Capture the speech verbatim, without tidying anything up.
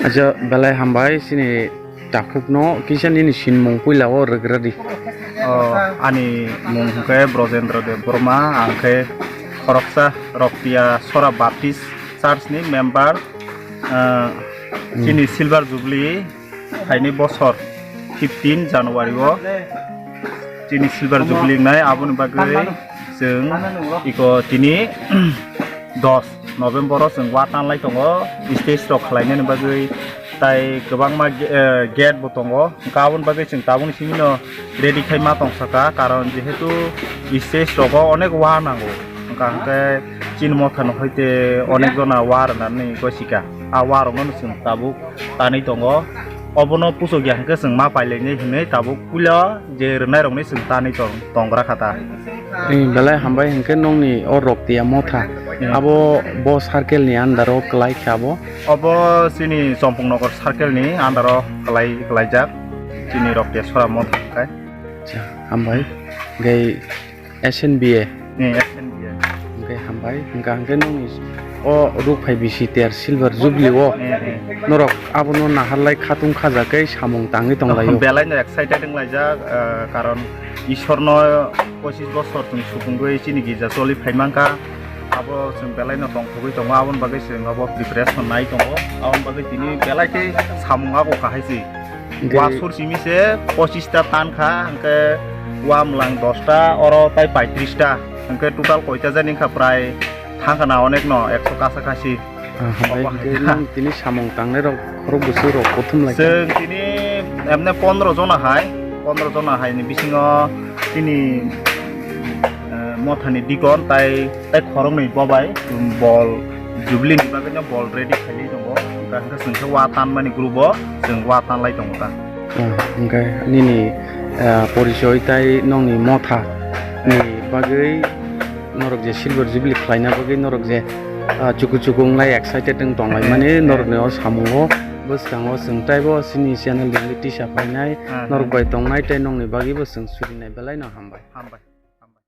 Acha, belai hambai, chini takhukno kisa nini sinmung puila o rwgradi. O, ani mung hwnkhe Brojendra Debbarma, ang khe khoroksa Roktiya Sora Baptist Church ni member. Ah, Hmm. Chini Silver Jubilee phaini bosor fifteen January o chini Silver Jubilee wngnai, aboni bagwi chwng iko tini dos November o chwng wa tanlai tongo, stage rok khlainani bagwi, tai kwbangma ge-, eh, gate bo tongo, hwnkhe aboni bagwi chwng tabukni simi no ready khai ma tong saka, karon jehetu stage rogo onek wa nango, hwnkha hwnkhe chini motha no hoite onek jona wa rwnani gosika, a wa rokno chwng tabuk tanwi tongo. Obono puchukya hwnkhe chwng ma pailainai hinwi tabuk puila je rwnairokni chwng tanwi tong-, tongra kha ta. Ni belai hambai hwnkhe nokni o Roktiya motha. Hmm. Abo bo circle ni under o kwlai kha abo. Obo chini Chompongnagar circle ni under o kwlai, kwlaijak. Chini Roktiya Sora motha hwnkhe. Acha, hambai. Hwnkhe S N B A. Hmm, S N B A. Hwnkhe hambai, hwnkha hwnkhe nokni o rukphai bisi ter Silver Jubilee o Hmm, hmm. norok abono naharlai khatung khajakgwi samung tangwi tonglaio. Belai no excited wnglaijak, ah, karon Ishorno pochis bosor chwng supungwi chini girja choli phaimankha. Abo chwng belai no tongthogwi tongo, aboni bagwi chwng abo preparation nai tongo, aboni bagwi tini belai khe samung ago kahai se. Hwnkhe wa sur simi se pochis ta tan kha, hwnkhe wa mwlang dos ta, oro tai paitris ta, hwnkhe total koita jani wngkha, prai thang kha na onek no, ekso kasa kasi. Ah, hambai, obo hwnkhe hai. Nang tini samung tangnai rok khorok bwswk rok kuthum lai kha? Chwng tini emne pondro jona hai, pondro jona hai ni bisingo tini, eh, mothani dikon tai Tai khoroknwi bobai bol jubilee ni bagwi no bol ready khailai tongo. Hwnkha hwnkhe chwng khe wa tanmani group o chwng wa tanlai tongo ta. Ah, hwnkhe nini, ah, porichoi tai nokni motha ni bagwi norok je silver jubilee khlaina bagwi norok je, ah, chuku chuku wnglai excited wng tonglai mani, eh, norokni o samungo bwskango chwng taibo chini channel ni tisa phainai, ah, norok bai tongnai tei nokni bagwibo chwng surinai belai no hambai. Hambai.